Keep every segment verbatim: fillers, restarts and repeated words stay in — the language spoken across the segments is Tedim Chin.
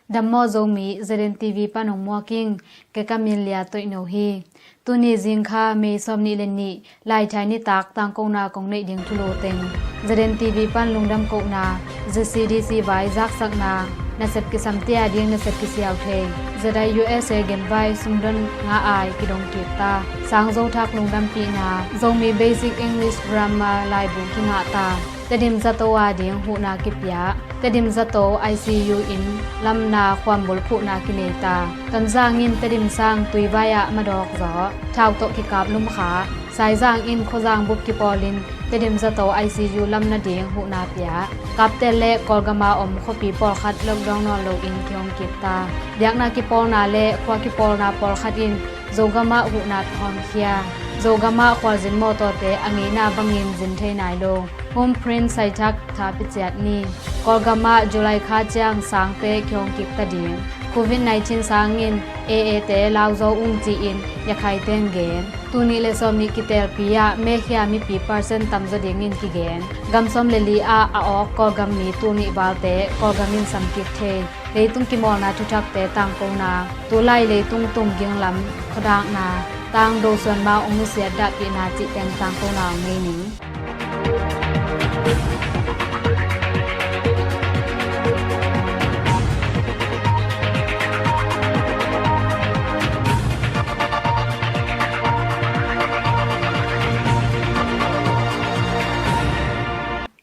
Dam maw Zomi, Z N T V pan hong muak ing, kei ka min Lia Toih No hi. Tuni zing kha May sawmnih le nih, Laithai nitak tangkona kong neih ding thulu teng. Z N T V pan lungdam kohna, Z C D C vai zaksakna, nasep kisam tia ding nasep kisiau thei, Z I U S A genvai sumdon nga ai kidong kik ta. Sangzo thak lungdampihna, Zomi Basic English Grammar laibu kingah ta. Tedim zato a ding huhna kipia. Tedim zato I C U in lamna khuambul phuhna kinei ta. Tonzang in Tedim sang tuivai ah madawk zaw, thau tawh kikap lum kha. Saizang in khuazang bup kipawlin Tedim zato I C U lamna ding huhna pia. Kaptel le Kawlgama om khuapi pawlkhat lockdown nawn loin kihong kik ta. Biakna kipawlna le khua kipawlna pawlkhat in Zogamah huhna hawmkhia. Zogamah khualzin mawtawte a ngeina bangin zin thei nai lo. Home print saithak tha piciat ni. Kawlgamah July kha ciang sangte kihong kik ta ding. Covid nineteen sangin A A te lauzo ung ci-in Yakhaiten gen. Tul nih le sawmnih kitelpi ah mekhia mipi percent tamzaw dingin kigen. Gam sawm le li ah a awk Kawlgam mi tul nih valte Kawlgam in sam kik thei. Leitung kimawlna thuthakte tangkona, tulai leitung tumging lam khuadakna, tangdo suan mau ong nusiat dahpihna cih teng tangkona ong nei ning.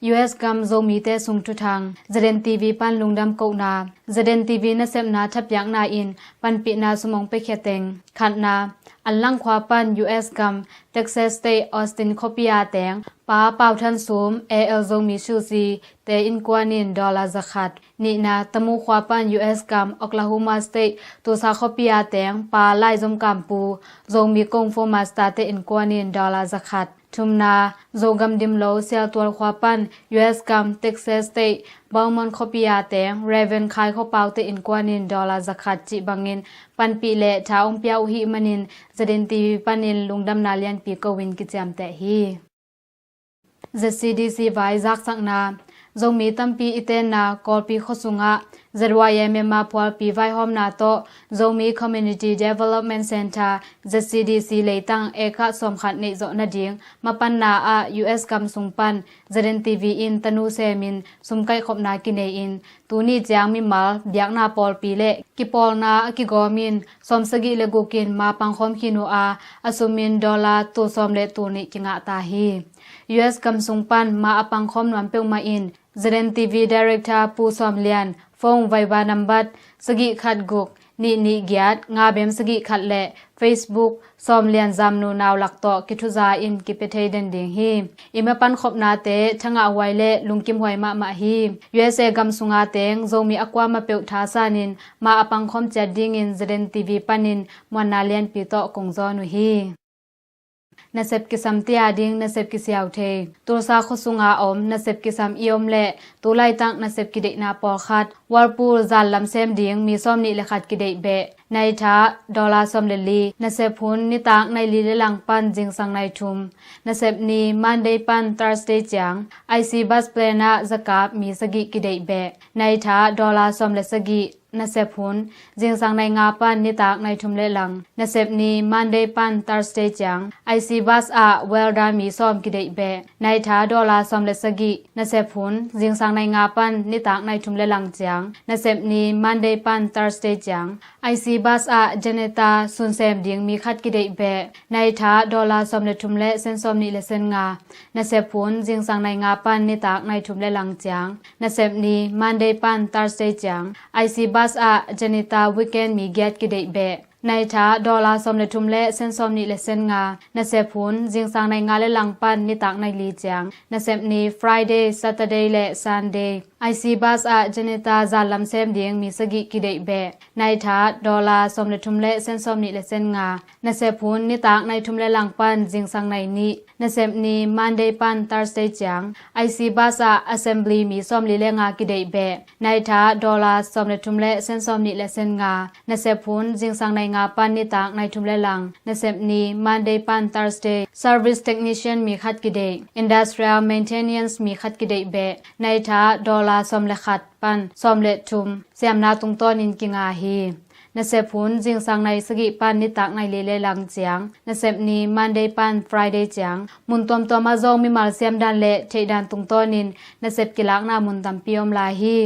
U S gam Zomite sung thuthang, Z N T V pan lungdam kohna, Z N T V nasepna thapiakna in panpihna sum ong pekhia teng, khatna, Anlang khua pan U S gam, Texas State Austin khuapi a teng, Pa Pau Than Sum, A L Zomi Sushi te innkuan in dollar zakhat, nihna, Tamu khua pan U S gam, Oklahoma State, Tulsa khuapi a teng, Pa Lai Zom Kam Pu, Zomi Kung Fu Master te innkuan in dollar zakhat, thumna, Zogam Dimlo, Sialtual khua pan, U S gam, Texas State, Beaumont khuapi a teng, Reverend Khai Khua Pau te innkuan in dollar zakhat cih bangin, panpih le tha ong pia uh hih manin, Z N T V panin lungdamna lianpi ko in kiciamteh hi. Z C D C vai zaksakna, Zomi tampi i tenna Kawlpi khuasungah, Z Y M M a phualpi vaihawmna tawh Zomi Community Development Centre, Z C D C leitang acre sawmkhat neih zawh nading mapanna ah U S gam sung pan Z N T V in tanu semin sum kaihkhopna kinei in, tuni ciang mimal biakna pawlpi le kipawlna a kigawmin sawmsagih le gukin ma pangkhawm khin uh a, a sumin dollar tul sawm le tul nih kingah ta hi. U S gam sung pan ma a pangkhawm nuam peuhmah in, Z N T V Director Pu Sawm Lian, phone Viber nambat sagih khat guk, nih nih giat, nga bem sagih khat le Facebook Sawm Lian Zamnu Nau lak tawh kithuza in kipia thei den ding hi. I mapankhopnate thangah huai le lungkim huai mahmah hi. U S A gam sunga teng Zomi a kuama peuh thasanin ma a pangkhawm ciat dingin Z N T V panin muanna lianpi tawh kong zawn uh hi. Nasep kisam tia ding nasep kisiau thei. Tulsa khuasunga om nasep kisam i om le tulaitak nasep kideihna pawlkhat Whirlpool zan lam sem ding mi sawmnih le khat kideih beh. Nai tha dollar sawm le li. Nasep hun nitak nai li le lang pan zingsang nai thum. Nasep ni Monday pan Thursday ciang I C bus plan ah zakap mi sagih kideih beh. Nai tha dollar sawm le sagih. Nasep hun, zingsang nai nga pan nitak nai thum le lang. Nasep ni Monday pan Thursday ciang I C bus ah welder mi sawm kideih beh. Nai tha dollar sawm le sagih. Nasep hun, zingsang nai nga pan nitak nai thum le lang ciang. Nasep ni Monday pan Thursday ciang I C bus ah janitor sunsem ding mi khat kideih beh. Nai tha dollar sawm le thum le sen sawmnih le sen nga. Nasep hun, zingsang nai nga pan nitak nai thum le lang ciang. Nasep ni Monday pan Thursday ciang I C bus ah janitor weekend mi giat kideih beh. Nai tha dollar sawm le thum le sen sawmnih le sen nga. Nasep hun, zingsang nai nga le lang pan nitak nai li ciang. Nasep ni Friday, Saturday le Sunday. I C Bus ah janitor zan lam sem ding mi sagih kideih beh. Naitha dollar sawm le thum le sen sawm nih le sen nga. Nasep hun nitak nai thum le lang pan zingsang nai nih. Nasep ni Monday pan Thursday ciang I C Bus ah assembly mi sawm li le nga kideih beh. Naitha dollar sawm le thum le sen sawm nih le sen nga. Nasep hun zingsang nai nga pan nitak nai thum le lang. Nasep ni Monday pan Thursday service technician mi khat kideih. Industrial maintenance mi khat kideih beh. Naitha dollar sawm le khat pan sawm le thum siamna tungtawnin kinga hi. Nasep hun zingsang nai sagih pan nitak nai li le lang ciang. Nasep ni Monday pan Friday ciang. Mun tuamtuam ah zong mimal siamdan le theihdan tungtawnin nasep kilakna mun tampi om lai hi.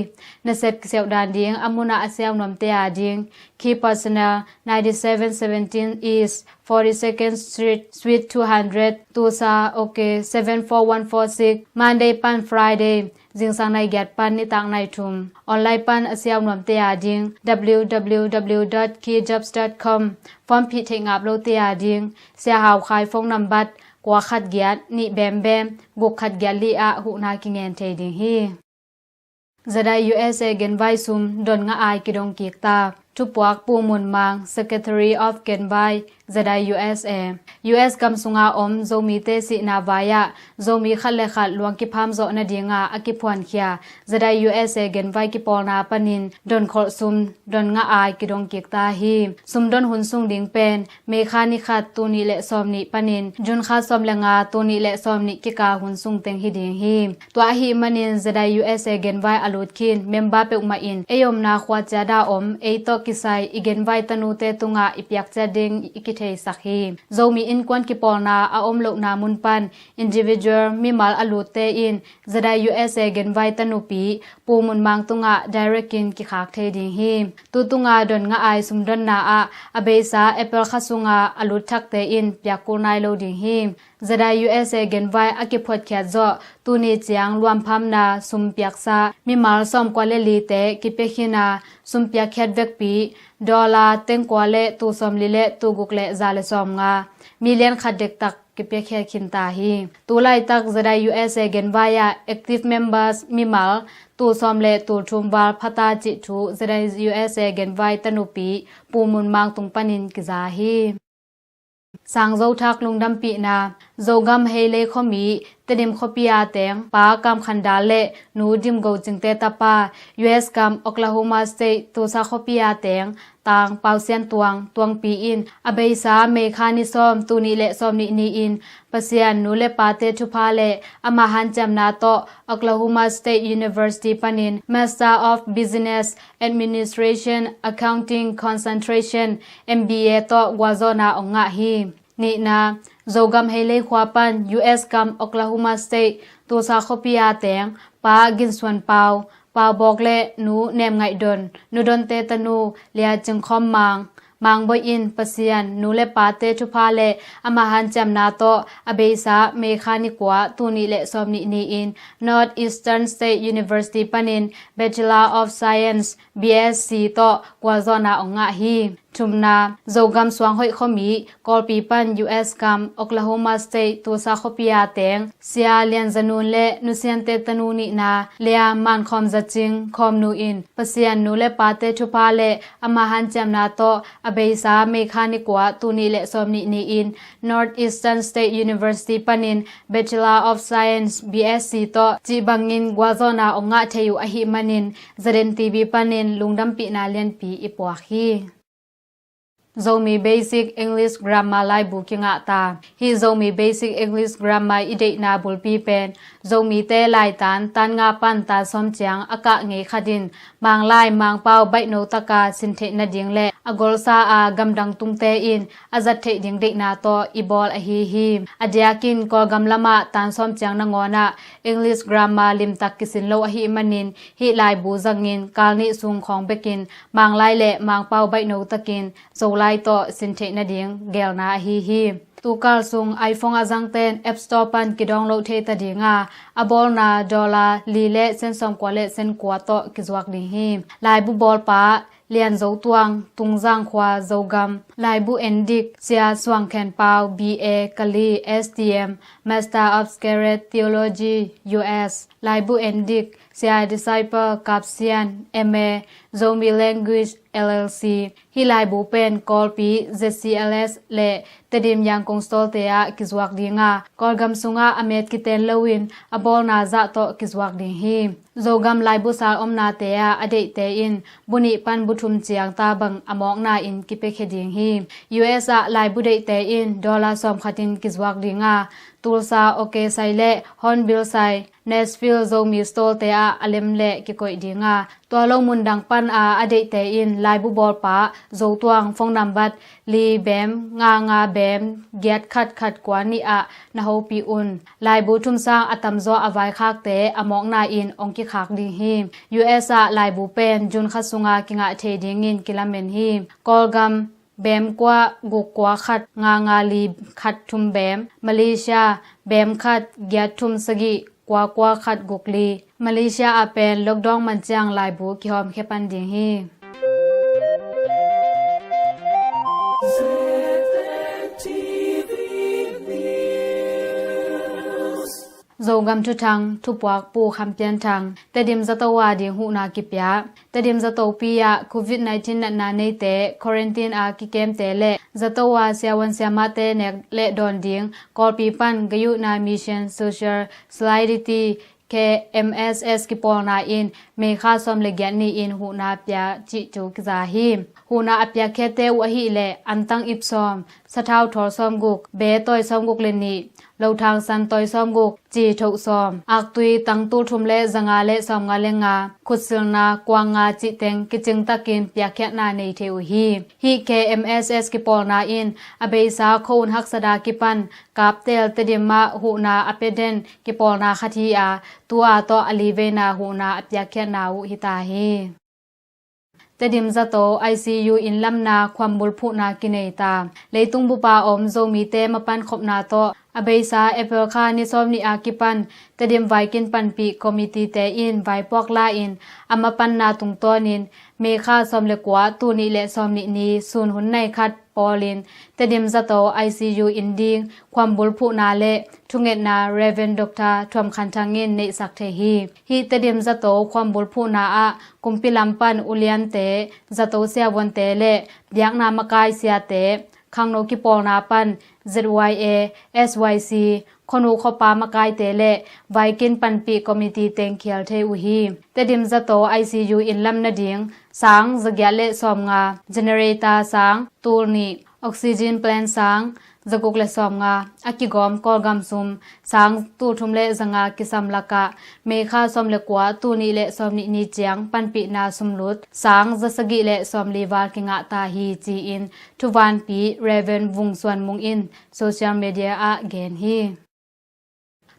Nasep kisiauhdan ding a munah a siau nuamte a ding. Key Personnel, ninety seven seventeen East forty second Street, Suite two hundred, Tulsa, OK seven four one four six, Monday pan Friday. Zingsang nai giat pan nitak nai thum. Online pan a siau nuamte a ding W W W dot key jobs dot com. Form phih theih ngap lote a ding Sia Hau Khai phone nambat kua khat giat nih bem bem guk khat giat li ah huhna kingen thei ding hi. Zadai U S A genvai sum don ngah ai kidong kik ta. Thupuak Pu Mun Mang, Secretary of Genvai, Zadai U S A. U S gam sunga om Zomite sihna vai-ah Zomi khat le khat luang kipham zawh nadinga a kiphuankhia Zadai U S A genvai kipawlna panin donkholh sum don ngah ai kidong kik ta hi. Sum don hun sung ding pen May kha ni khat tul nih le sawm nih panin June kha sawm le nga tul nih le sawm nih kikal hun sung teng hi ding hi. Tua ahih manin Zadai U S A genvai a lut khin member peuhmah in ei omna khua ciat a om ei tawh kisai i genvai tanute tungah i piak ciat ding i kitheisak hi. Zomi innkuan kipawlna a om lohna mun pan individual mimal a lutte in Zadai U S A genvai tanupi Pu Mun Mang tungah direct in kikhak thei ding hi. Tu tunga don ngah ai sum donna ah a beisa April kha sunga a lut thakte in piak kul nai lo ding hi. Zadai U S A genvai a kiphuatkhiat zawh tuni ciang luamphamna sum piaksa mimal sawmkua le lite kipia khin a, sum piakkhiat vekpi dollar tengkua le tul sawm li le tul guk le za le sawm nga, million khat dektak kipia khin ta hi. Tu laitak Zadai U S A genvai ah active members mimal tul sawm le tul thum val phata cih thu Zadai U S A genvai tanupi Pu Mun Mang tung panin kiza hi. Sangzo thak lungdampihna. Zogam Heilei khuami Tedim khuapi a teng Pa Kam Khan Dal le Nu Dim Go Cingte tapa, U S gam Oklahoma State Tulsa khuapi a teng Tang Pau Sian Tuang Tuangpi in a beisa May kha ni sawm tul nih le sawm nih ni-in Pasian nu le pate thupha le ama hanciamna tawh Oklahoma State University panin Master of Business Administration Accounting Concentration, M B A tawh gualzawhna ong ngah hi. Nihna, Zogam Heilei khua pan U S gam Oklahoma State Tulsa khuapi a teng Pa Ginsuan Pau, Pau Bawk le Nu Nem Ngaih Don, Nu Donte tanu Lia Cing Khawm Mang, Mang Boih in Pasian nu le pate thupha le ama hanciamna tawh a beisa May kha ni kua tul nih le sawm nih ni-in North Eastern State University panin Bachelor of Science, B S C tawh gualzawhna ong ngah hi. Thumna, Zogam Suanghoih khuami Kawlpi pan U S gam Oklahoma State Tulsa khuapi a teng Sia Lian Za Nun le Nu Siante tanu nihna Lia Man Khawm Za Cing Khawm Nu in Pasian nu le pate thupha le ama hanciamna tawh a beisa May kha ni kua tul nih le sawm nih ni-in North Eastern State University panin Bachelor of Science, B S C tawh cih bangin gualzawhna ong ngah thei uh ahih manin Zaden T V panin lungdampihna lianpi i puak hi. Zomi Basic English Grammar laibu kingah ta. Hih Zomi Basic English Grammar i deihna bulpi pen Zomite laitan tan nga pan tan sawm ciang a kah ngei khat in Manglai Mangpau baihno taka sin theih nading le a golsa a gamdang tungte in a zat theih ding deihna tawh i bawl ahi hi. A diakin Kawlgam lamah tan sawm ciang nangawnah English Grammar limtak kisin lo ahih manin hih laibu zangin kal nih sung khawng bekin Manglai le Mangpau baihno takin Zolai tawh sin theih nading geelna ahi hi. Tukal sung iPhone a zangten App Store pan kidownload thei ta ding a, a bawlna dollar li le sen sawmkua le sen kua tawh kizuak ding hi. Laibu bawlpa Lian Zo Tuang, Tungzang khua, Zogam. Laibu endik Sia Suang Khen Pau, B A, Kali, S T M, Master of Sacred Theology, U S. Laibu endik Sia Disciple Kapsian, M A, Zomi Language L L C. Hih laibu pen Kawlpi Z C L S le Tedim Yangon Store-te ah kizuak ding a, Kawlgam sungah a met kiten loin a bawlna zah tawh kizuak ding hi. Zogam laibu sal omnate ah a deihte in bu nih pan bu thum ciang ta bang a mawkna in kipiakhia ding hi. U S ah laibu deihte in dollar sawmkhat in kizuak ding a, Tulsa, Okasai le Hornbill Sai, Nashville Zomi Store-te ah a lem le kikoih ding a, tua lo mun dang pan a a deihte in laibu bawlpa Zotuang phone nambat li bem nga nga bem giat khat khat kua nih ah na hopih un. Laibu thum sang a tamzaw a vaikhakte a mawkna in hong kikhak ding hi. U S ah laibu pen June kha sunga kingah thei dingin kilamen hi. Kawlgam bem kua guk kua khat nga nga li khat thum bem, Malaysia bem khat giat thum sagih kua kua khat guk li. Malaysia ah pen lockdown man ciang laibu kihawmkhia pan ding hi. Zogam thuthang, thupuak Pu Kham Pian Thang. Tedim zato a ding huhna kipia. Tedim zatopi ah Covid nineteen natna neite, quarantine a kikemte le zato a siavuan siamate nek le dawn ding Kawlpi pan Gayuhna Mission Social Solidarity, K M S S kipawlna in May kha sawm le giat ni-in huhna pia cih cu kiza hi. Huhna a piakkhiate uh ahih leh antang ip sawm, sathau thawl sawmguk, be tawi sawmguk le nih, lothang san tawi sawmguk, ci thoh sawm, aktui tang tul thum le zanga le sawmnga le nga, khutsilna kuang nga cih teng kicing takin piakkhiatna nei thei uh hi. Hih K M S S kipawlna in a beisa khuahun haksat a kipan Kaptel Tedim ah huhna a pia den kipawlna khat hi a, tu-a tawh a liveina huhna a piakkhiatna uh hi ta hi. Tedim zato I C U inn lamna khuambul phuhna kinei ta. Leitung bupa om Zomite mapan khopna tawh a beisa April kha ni sawm nih a kipan Tedim Vaikin Panpih Committee-te in vaipuak la-in a mapanna tungtawnin May kha sawm le kua, tul nih le sawm nih ni sun hun nai khat pawlin Tedim zato I C U inn ding khuambul phuhna le thungetna Reverend Doctor Thuam Khan Thang in neihsak thei hi. Hih Tedim zato khuambul phuhna ah kumpi lam pan uliante, zato siavuante le biakna makai siate, khangno kipawlna pan Z Y A, S Y C, khuanu khuapa makaite le Vaikin Panpih Committee teng khial thei uh hi. Tedim zato I C U inn lam nading sang zagiat le sawmnga, generator sang tul nih, oxygen plant sang zaguk le sawmnga, a kigawm Kawlgam sum sang tul thum le zanga kisam lakah May kha sawm le kua, tul nih le sawm nih ni ciang panpihna sumlut sang zasagih le sawmli val kingah ta hi, ci-in thuvanpi Reverend Vung Suan Mung in social media ah gen hi.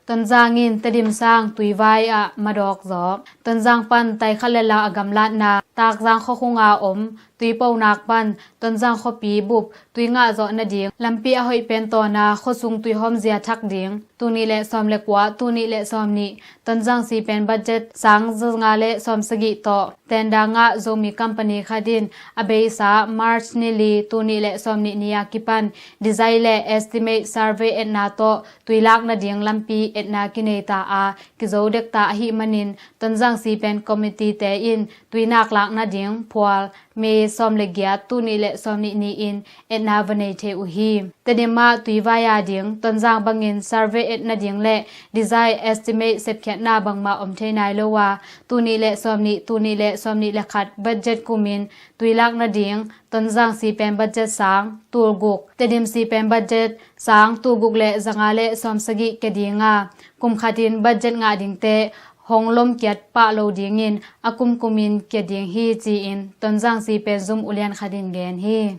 Tonzang in Tedim sang tuivai ah madawk zawk. Tonzang pan taikhat le lang a gamlatna Takzang khuakhunga om tuiponak pan Tonzang khuapi bup tui ngah zawh nading lampi a hoih pen tawna khuasung tuihawmzia thak ding, tul nih le sawm le kua, tul nih le sawm nih, Tonzang si pen budget sang zanga le sawm sagih tawh tender ngah Zomi company khat in a beisa March ni li, tul nih le sawm nih ni a kipan design le estimate survey etna tawh tuilak nading lampi etna kinei ta a, kizo dek ta ahih manin Tonzang si pen committee-te in tuinak lak nading phual May sawm le giat, tul nih le sawm nih ni-in etna va nei thei uh hi. Tedim ah tuivai a ding Tonzang bangin survey et nading le design estimate sepkhiatna bangmah om thei nai lo a, tul nih le sawm nih, tul nih le sawm nih le khat budget kumin tuilak nading Tonzang si pen budget sang tul guk, Tedim si pen budget sang tul guk le zanga le sawm sagih kia ding a, kum khatin budget ngah dingte hong lomkiat pah lo dingin a kumkumin kia ding hi, ci-in Tonzang si pen zum ulian khat in gen hi.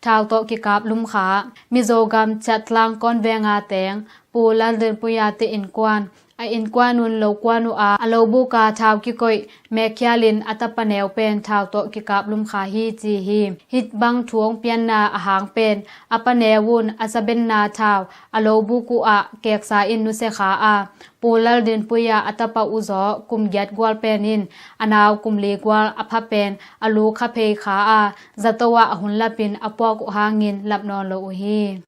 Thau tawh kikap lumkha. Mizo gam Ciahtlang Kawnvenga teng Pu Lal Din Puya te innkuan a innkuan un lo kuan uh a, a lo buka thau kikoih mekkhialin a tapa neu pen thau tawh kikap lumkha hi, ci hi. Hih bang thu hong pianna a hang pen a pa neu un a sabenna thau a lo buk uh ah keksa in nusia kha a, Pu Lal Din Puya a tapa uh zaw kum giat gual pen in a nau kum li gual a pha pen a lu kha phei kha a, zato ah a hun lapin a puak uh hangin lap nawn lo uh hi.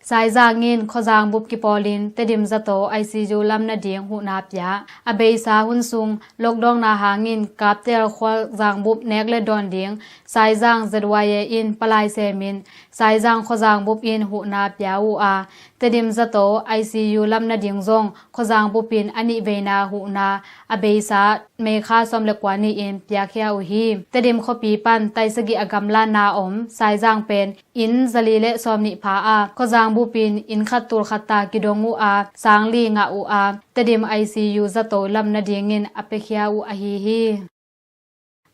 Saizang in khuazang bup kipawlin Tedim zato I C U lam nading huhna pia. A beisa hun sung lockdown na hangin Kaptel khuazang bup nek le dawn ding Saizang Z Y A in palai semin Saizang khuazang bup in huhna pia uh a, Tedim zato I C U lam nading zong khuazang bup in a nih veina huhna a beisa May kha sawm le kua ni-in piakhia uh hi. Tedim khuapi pan taisagih a gamla na om Saizang pen inn zali le sawm nih pha a, khuazang bup in inn khat tul khat ta kidong uh a, sangli ngah uh a, Tedim I C U zato lam nadingin a piakhia uh ahi hi.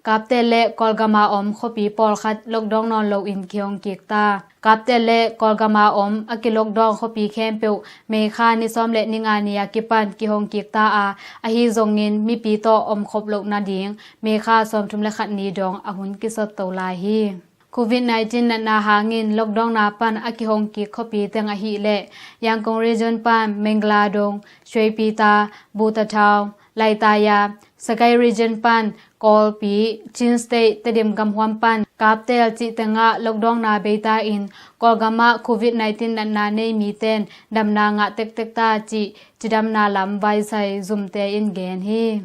Kaptel le Kawlgam a om khuapi pawlkhat lockdown nawn loin kihong kik ta. Kaptel le Kawlgam a om a kilockdown khuapi khempeuh May kha ni sawm le ni nga ni a kipan kihong kik ta a, ahi zongin mipi tawh omkhop loh nading May kha sawmthum le khat ni dong a hun kisot to lai hi. Covid nineteen natna hangin lockdown na pan a kihong kik khuapi teng ahih leh Yangon Region pan Mengladong, Shwepita, Butataung, Laitaya, Sagaing Region pan Kawlpi, Chin State, Tedim gamhuam pan Kaptel cih tengah lockdown na beita in Kawlgam ah Covid nineteen natna nei miten damna ngah tektek ta cih cidamna lam vaisai zumte in gen hi.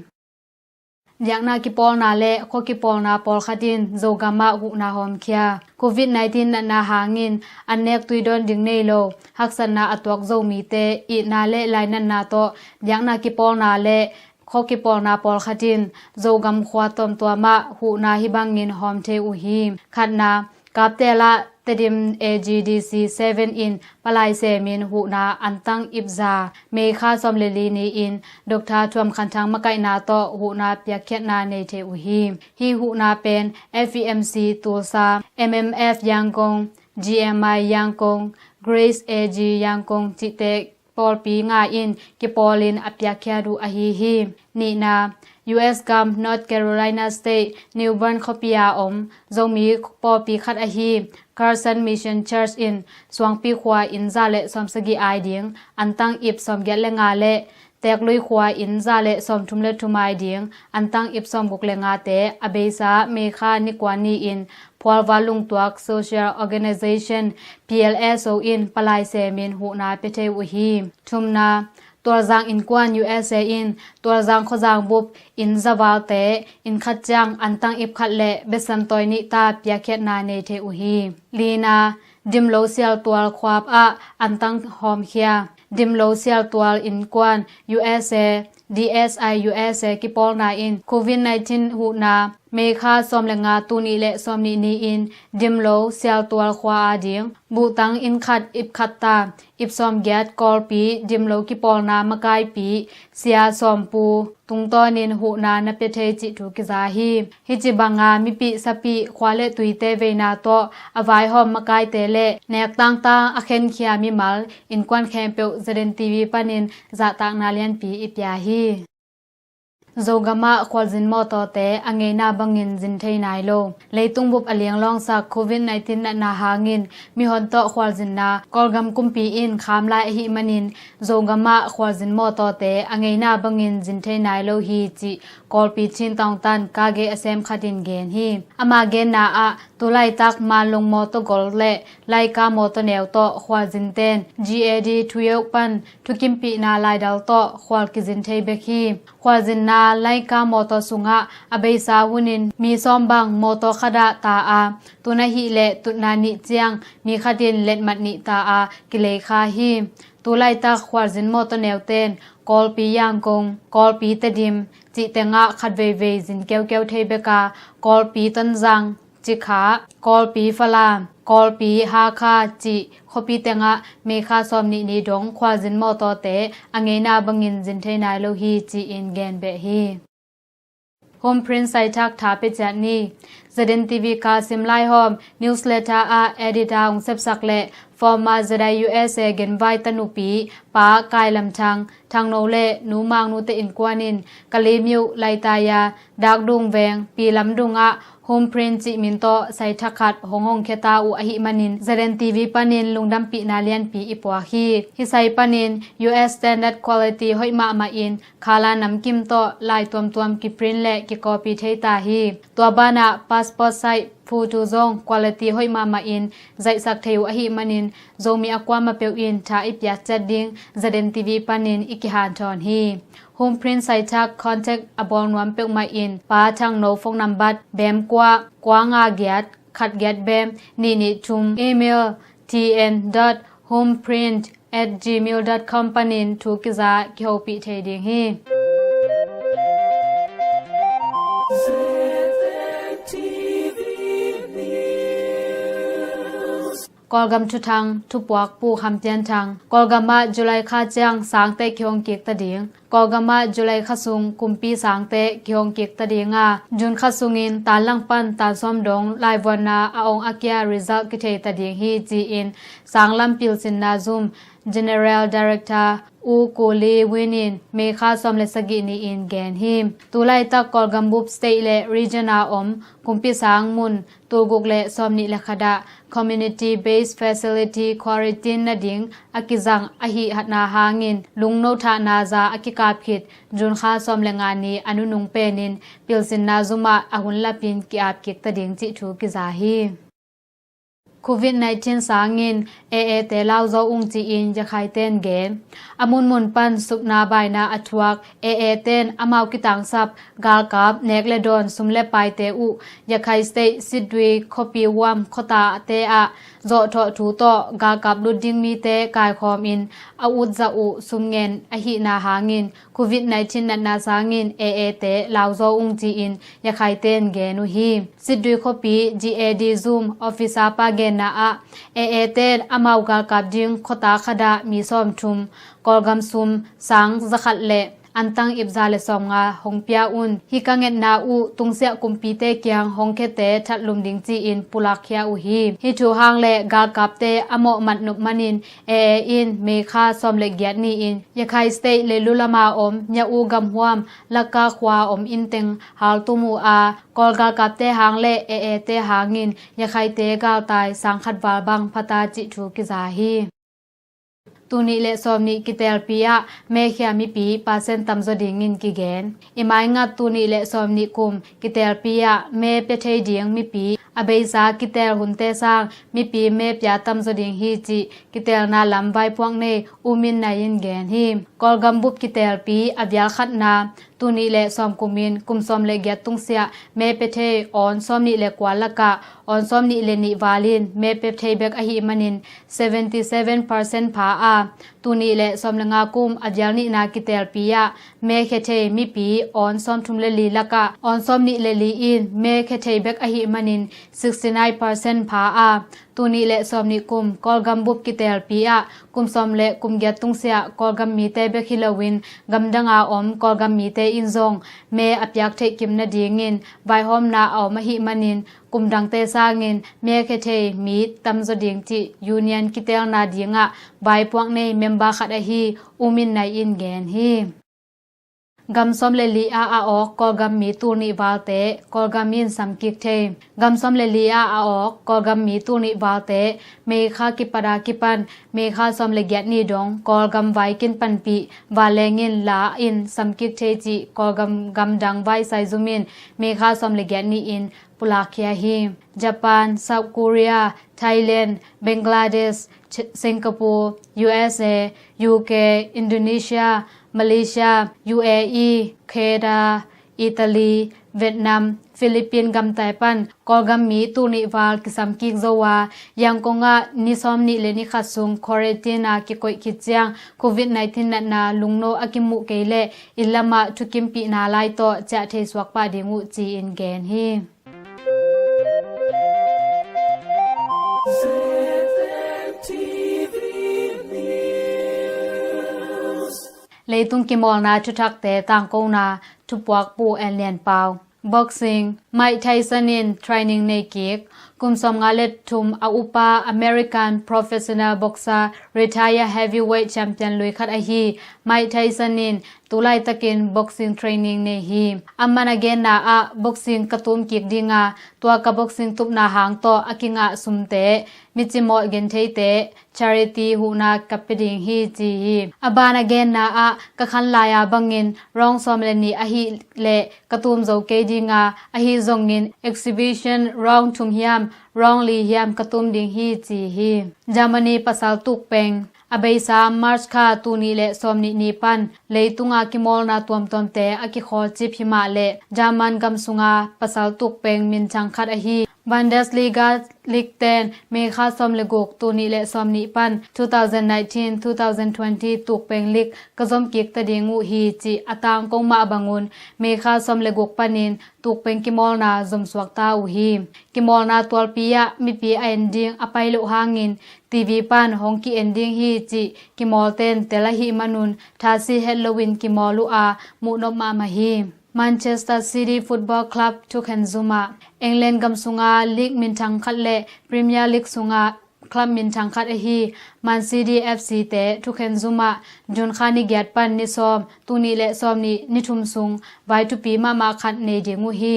Biakna kipawlna le khua kipawlna pawlkhat in Zogam ah huhna hawmkhia. Covid nineteen natna hangin an nek tui dawn ding nei lo, haksatna a tuak Zomite itna le lainatna tawh biakna kipawlna le khua kipawlna pawlkhat in Zogam khua tuamtuam ah huhna hih bangin hawm thei uh hi. Khatna, Kaptel ah Tedim A G D C seven in palai semin huhna antang ipza May kha sawm le li ni-in Doctor Thuam Khan Thang makaihna tawh huhna piakkhiatna nei thei uh hi. Hih huhna pen F E M C Tulsa, M M F Yangon, G M I Yangon, Grace A G Yangon cihte pawlpi nga in kipawlin a piakkhiat uh ahi hi. Nihna, U S gam North Carolina State, New Bern khuapi a om Zomi pawlpi khat ahi Carson Mission Church in Suangpi khua inn za le sawmsagih ai ding antang ip sawmgiat le nga le Teklui khua inn za le sawmthum le thum ai ding antang ip sawmguk le ngate a beisa May kha ni kua ni-in Phualval Lungtuak Social Organization, P L S O in palai semin huhna pia thei uh hi. Thumna, Tualzang innkuan U S A in Tualzang khuazang bup inn zavalte inn khat ciang antang ip khat le besan tawi nih ta piakkhiatna nei thei uh hi. Lina, Dimlo Sialtual khuap ah antang hawmkhia. Dimlo Sialtual innkuan U S A D S I U S A kipawlna in Covid nineteen huhna May kha sawm le nga, tul nih le sawm nih ni-in Dimlo Sialtual khua a ding buhtang inn khat ip khat ta ip sawmgiat Kawlpi Dimlo kipawlna makaipi Sia Sawmpu tungtawnin huhna na pia thei cih thu kiza hi. Hih ci banga mipih sapih khua le tuite veina tawh a vaihawm makaite le nek tangtang a khenkhia mimal innkuan khempeuh Z N T V panin zahtakna lianpi i pia hi. Zogam ah khualzin mawtawte a ngeina bangin zin thei nai lo. Leitung bup a lianglawngsak Covid nineteen natna hangin mihon tawh khualzinna Kawlgam kumpi in kham lai ahih manin Zogam ah khualzin mawtawte a ngeina bangin zin thei nai lo hi cih Kawlpi Chin Taungtan kage a sem khat in gen hi. Ama genna ah tulaitak Manlung mawtaw gol le Laika mawtaw neu tawh khualzinten G A D twelve pan thukimpihna laidal tawh khual kizin thei bek hi. Khualzinna Laika mawtaw sungah a beisa hunin mi sawm bang mawtaw khat ah ta a, tun ahih leh tutna nih ciang mi khat in letmat nih ta a kileikha hi. Tulaitak khualzin mawtaw neuten Kawlpi Yangon, Kawlpi Tedim cih tengah khat veivei zin keukeu thei bek a, Kawlpi Tonzang, Cikha, Kawlpi Falam, Kawlpi Hakha cih khuapi tengah May kha sawm nih ni dong khualzin mawtawte a ngeina bangin zin thei nai lo hi ci-in gen beh hi. Home Print saithak tha pia ciat ni. Z N T V ka sim lai hawm newsletter ah editor hong sepsak le former Z I U S A genvai tanupi Pa Kai Lam Thang, Thangno le Nu Mang Nute innkuan in Kalemyo, Laitaya, Dakdung Veng, Pi Lam Dung ah Home Print cih min tawh saithak khat hong hongkhia ta uh ahih manin Z N T V panin lungdampihna lianpi i puak hi. Hih sai panin U S standard quality hoih mahmah in khala namkim tawh lai tuamtuam kiprint le kicopy thei ta hi. Tua banah passport size Phutu zong quality hoih mahmah in zaihsak thei uh ahih manin Zomi a kuamah peuh in tha i piak ciat ding ZNTV panin i kihanthawn hi. Homeprint saitak contact a bawl nuam peuhmah in Pa Thang No phone nambat bem kua kua nga giat khat giat bem nih nih thum, email tn dot homeprint at gmail dot com panin thu kiza kihopih thei ding hi. Kawlgam thuthang, thupuak Pu Kham Pian Thang. Kawlgam ah July kha ciang sangteh kihong kik ta ding. Kawlgam ah July kha sung kumpi sangteh kihong kik ta ding a, June kha sungin tan lang pan tan sawm dong laivuanna a ong a kia result kithei ta ding hi ci-in sanglam pilsinna zum General Director U Kuli Win in May kha sawm le sagih ni-in gen hi. Tulaitak Kawlgam bup state le region a om kumpi sang mun tulguk le sawmnih le khat ah community based facility quarantine nading a kizang ahih hatna hangin lungno thahna za a kikap khit June kha sawm le nga ni a nunung penin pilsinna zum ah a hun lapin ki-ap kik ta ding cih thu kiza hi. Covid nineteen sangin AA te lauzo ung ci-in Yakhaiten gen. A munmun pan supna baina a thuak AA ten amau kitangsap galkap nek le dawn sum le paite uh Yakhai State Sidui khuapi uam khuatate ah zawhthawh thu tawh galkap lut ding mite kaikhawmin a utzah uh sum ngen ahihna hangin Covid nineteen natna sangin AA te lauzo ung ci-in Yakhaiten gen uh hi. Sidui khuapi GAD Zoom officer pa genna ah AA ten amau galkap ding khuata khat ah mi sawmthum Kawlgam sum sang zakhat le antang ipza le sawmnga hong pia un. Hih ka ngetna uh tungsiah kumpite kiang hong khiate thatlum ding ci-in pulakkhia uh hi. Hih thu hang le galkapte a mawh matnop manin AA in May kha sawm le giat ni-in Yakhai State le lulama om Nyawu gamhuam Laka khua om innteng haltum uh a, Kawl galkapte hang le AA te hangin Yakhaite galtai sangkhat val bang phata cih thu kiza hi. Tunih le sawmnih kitelpi ah mekhia mipi pasen tamzaw dingin kigen. I maingat tunih le sawmnih kum kitelpi ah me pia thei ding mipi a beisa kitel hunte sang mipi me pia tamzaw ding hi cih kitelna lam vaipuak nei U Min Nai in gen hi. Kawlgam bup kitelpi a vial khatna tunih le sawm kumin kum sawm le giat tungsiah me pia thei awn sawmnih le kua lakah awn sawmnih le nih valin me pia thei bek ahih manin seventy seven percent pha a, tunih le sawm le nga kum a vial nihna kitelpi ah me khia thei mipi awn sawmthum le li lakah awn sawmnih le li in me khia thei bek ahih manin sixty nine percent pha a, tunih le sawmnih kum Kawlgam bup kitelpi ah kum sawm le kum giat tungsiah Kawlgam mite bek hi loin gamdanga om Kawlgam mite in zong me a piak theih kim nadingin vaihawmna a om ahih manin kum dangte sangin me khia thei mi tamzaw ding cih Union kitelna dingah vaipuak nei member khat ahi U Min Nai in gen hi. Gam sawm le li ah a awk Kawlgam mi tul nih valte Kawlgam in samkik thei. Gam sawm le li ah a awk Kawlgam mi tul nih valte May kha kipat a kipan May kha sawm le giat ni dong Kawlgam vaikin panpih vanleng in la in samkik thei cih Kawlgam gamdang vai saizum in May kha sawm le giat ni-in pulakkhia hi. Japan, South Korea, Thailand, Bangladesh, Ch-, Singapore, U S A, U K, Indonesia, Malaysia, U A E, Canada, Italy, Vietnam, Philippines gamtai pan Kawlgam mi tul nih val kisamkik zo a, Yangon ah ni sawmnih le ni khat sung quarantine a kikoih khit ciang Covid nineteen natna lungno a kimuh kei leh inn lamah thukimpihna lai tawh ciah thei suak pah ding uh ci-in gen hi. Leitung kimawlna thuthakte tangkona thupuak Pu En Lian Pau. Boxing, Mike Tyson in training nei kik. Kum sawmnga le thum a upa American professional boxer, retire heavyweight champion lui khat ahi Mike Tyson in tulaitakin boxing training nei hi. Aman a genna ah boxing ka tum kik dinga, tua ka boxing tupna hang tawh a kingah sumte, micimawh gentheite, charity huhna ka pia ding hi ci hi. A ban a genna ah ka khan lai-a bangin round sawm le nih ahih leh ka tum zo kei dinga, ahi zongin exhibition round thum hiam, round li hiam ka tum ding hi ci hi. Germany pasal tukpeng a beisa March kha tul nih le sawm nih ni pan leitunga kimawlna tuamtuamte a kikhawlcip hi mah leh German gam sunga pasal tukpeng minthang khat ahi Bundesliga league ten May kha sawm le guk tul nih le sawm nih pan two thousand nineteen two thousand twenty tukpeng league ka zom kik ta ding uh hi cih a tangko mah bangun May kha sawm le guk panin tukpeng kimawlna zomsuak ta uh hi. Kimawlna tualpi ah mipi a en ding a pai loh hangin T V pan hong ki-en ding hi cih kimawlten tel ahih manun thasi het loin kimawl uh a muhnop mahmah hi. Manchester City Football Club thukhen zum ah England gam sunga league minthang khat le Premier League sunga club minthang khat ahi Man City F C te thukhen zum ah June kha ni giat pan ni sawm, tul nih le sawm nih ni thum sung vai thupi mahmah khat nei ding uh hi.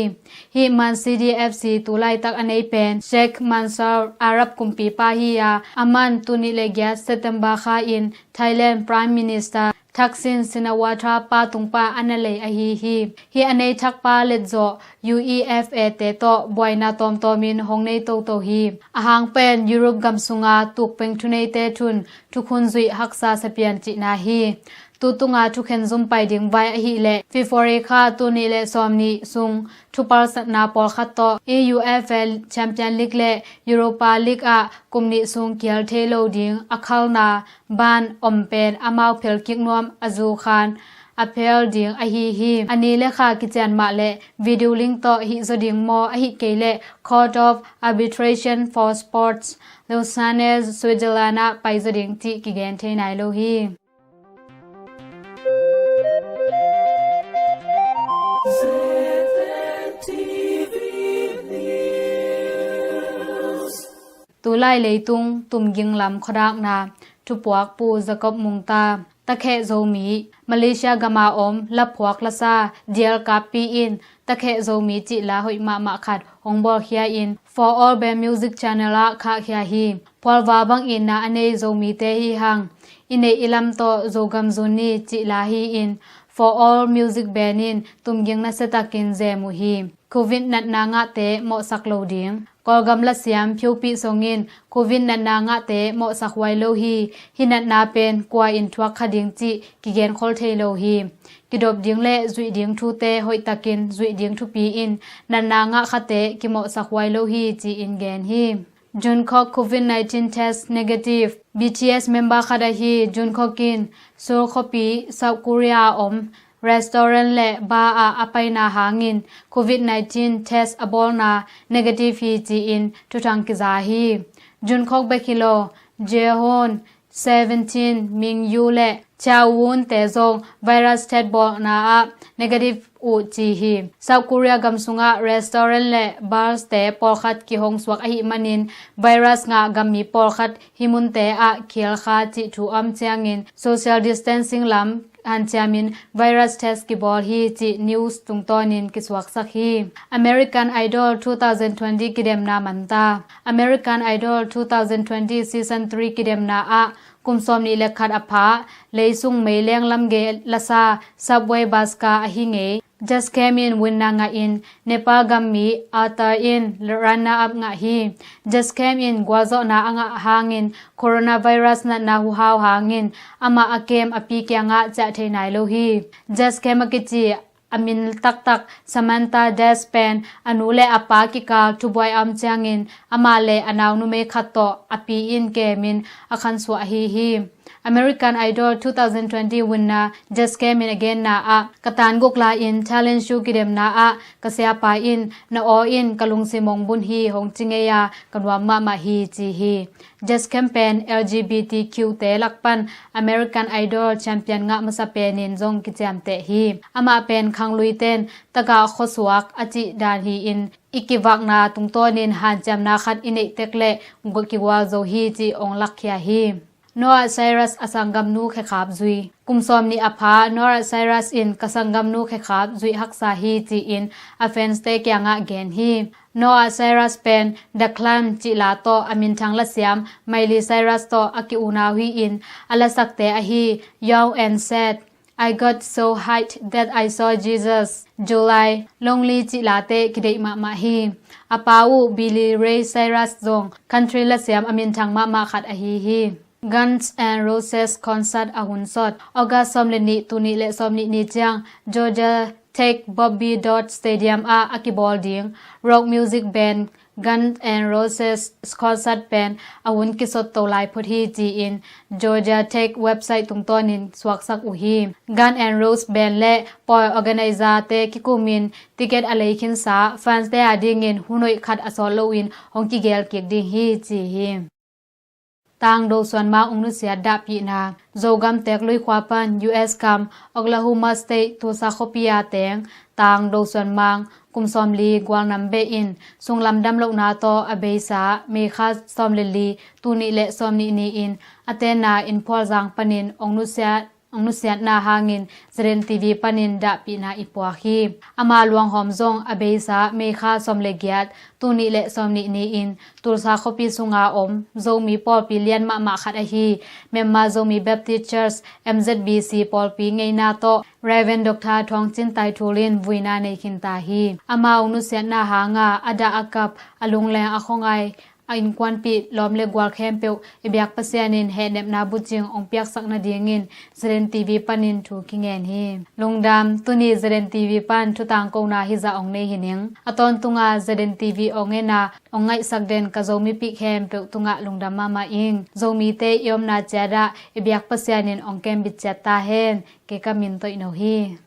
Hih Man City F C tulaitak a nei pen Sheikh Mansour Arab kumpipa hi a, aman tul nih le giat September kha in Thailand Prime Minister Thaksin Shinawatra pa tungpa a na lei ahi hi. Hih a nei thakpa letzawh U E F A te tawh buaina tawmtawmin hong nei toto hi. A hang pen Europe gam sunga tukpeng thuneite thun thukhun zuih haksa sapian cihna hi. Tutunga thukhen zum pai ding vai ahih leh February kha tul nih le sawm nih sung thupalsatna pawlkhat tawh E U F A Champion League le Europa League ah kum nih sung kial thei lo ding a khalna ban om pen amau phelkik nuam a zukhan a phel ding ahi hi. A ni le kha kician mah leh video link tawh hih zaw ding maw ahih kei leh Court of Arbitration for Sports, Lausanne, Switzerland ah pai zaw ding cih kigen thei nai lo hi. Tulai leitung tumging lam khuadakna thupuak Pu Jacob Mungta. Takheh Zomi, Malaysia gama om laphuak lasa dial kappi in Takheh Zomi cih la hoih mahmah khat hong bawlkhia in For All Band Music Channel ah khahkhia hi. Phualva bangin na a nei Zomite hi hang, i neih i lam tawh Zogam zun ni cih la hi in For All Music Band in tumging nasiatakin zem uh hi. Covid natna ngahte mawhsak lo ding. Kawlgam lasiam Phiopih Song in Covid natna ngahte mawhsak huai lo hi. Hih natna pen kua in thuak kha ding cih kigenkhol thei lo hi. Kidop ding le zuih ding thute hoihtakin zuih ding thupi in natna ngah khate kimawhsak huai lo hi ci-in gen hi. Jungkook Covid nineteen test negative. B T S member khat ahi Jungkook in Seoul khuapi South Korea a om restaurant le bar ah a paina hangin Covid nineteen test a bawlna negative hi ci-in thuthang kiza hi. Jungkook bek hi lo, Jehon, Seventeen, Mingyu le Chaewon te zong virus test bawlna ah negative uh ci hi. South Korea gam sungah restaurant le bars te pawlkhat kihong suak ahih manin virus ngah gammi pawlkhat hih munte ah khial kha cih thu om ciangin social distancing lam hanciamin virus test kibawl hi cih news tungtawnin kisuaksak hi. American Idol two thousand twenty kidemna manta. American Idol two thousand twenty season three kidemna ah kum sawm nih le khat a pha, leisung meileng lamgei lasa Subway bus car ahi ngei Just Cam in winner ngahin Nepal gammi Arthur in runner up ngah hi. Just Cam in gualzawhna a ngah hangin coronavirus natna huhau hangin amah a kem a pi kiangah ciah thei nai lo hi. Just Cam a kici a min taktak Samantha Das pen a nu le a pa kikal thubuai a om ciangin amah le a nau numei khat tawh a pi in kemin a khansuah ahi hi. American Idol two thousand twenty winner Just Cam in a genna ah ka tan guk la-in talent show kidemna ah ka siapa in na aw in ka lungsim hong bun hi hong ci ngei a ka nuam mahmah hi ci hi. Just Cam pen L G B T Q te lak pan American Idol champion ngah masa penin zong kiciamteh hi. Amah pen khanglui ten taka khuasuak a cih dan hi-in i kivakna tungtawnin hanciamna khat i neih tek le kigual zo hi cih hong lakkhia hi. Noah Cyrus a sanggamnu khekhap zui. Kum sawm nih a pha Noah Cyrus in ka sanggamnu khekhap zuih haksa hi ci-in a fanste kiangah gen hi. Noah Cyrus pen The Climb cih la tawh a minthang lasiam Miley Cyrus tawh a ki-unau hi-in a lasakte ahi Young and Sad, I got so hyped that I saw Jesus, July, Lonely cih late kideih mahmah hi. A pa uh Billy Ray Cyrus zong country lasiam a minthang mahmah khat ahi hi. Guns N' Roses concert a hun sawt. August sawm le nih, tul nih le sawm nih ni ciang Georgia Tech Bobby Dodd Stadium ah a kibawl ding rock music band Guns N' Roses concert pen a hun kisawt to lai phot hi ci-in Georgia Tech website tungtawnin suaksak uh hi. Guns N' Roses band le pawi organizer te kikumin ticket a lei khinsa fanste a dingin hun hoih khat a sawt loin hong kigel kik ding hi ci hi. Tangdo Suan Mang ong nusiat dahpihna. Zogam tek Lui khua pan U S gam Oklahoma State Tulsa khuapi a teng Tangdo Suan Mang kum sawmli gualnam beh in sunglam damlohna tawh a beisa May kha sawm le li, tul nih le sawm nih ni-in a tenna Imphal zang panin ong nusiat ong nusiatna hangin Z N T V panin dahpihna i puak hi. Ama luanghawm zong a beisa May kha sawm le giat, tul nih le sawm nih ni-in Tulsa khuapi sunga om Zomi pawlpi lian mahmah khat ahi Myanmar Zomi Baptist Church, M Z B C pawlpi ngeina tawh Rev. Doctor Thawng Cin Tai Thul in vuina nei khinta hi. Ama ong nusiatna hanga a dah a kap, a lungleng, a khuangai, a innkuanpih, lawm le gual khempeuh i biak Pasian in hehnepna bucing ong piaksak nadingin Z N T V panin thu kingen hi. Lungdam, tuni Z N T V pan thutangkona hizah ong nei hi ning. A tawntunga Z N T V ong en a ong ngaihsak den ka Zomipih khempeuh tungah lungdam mahmah ing. Zomite i omna ciat ah i biak Pasian in ong kembit ciat ta hen. Kei ka min Toih No hi.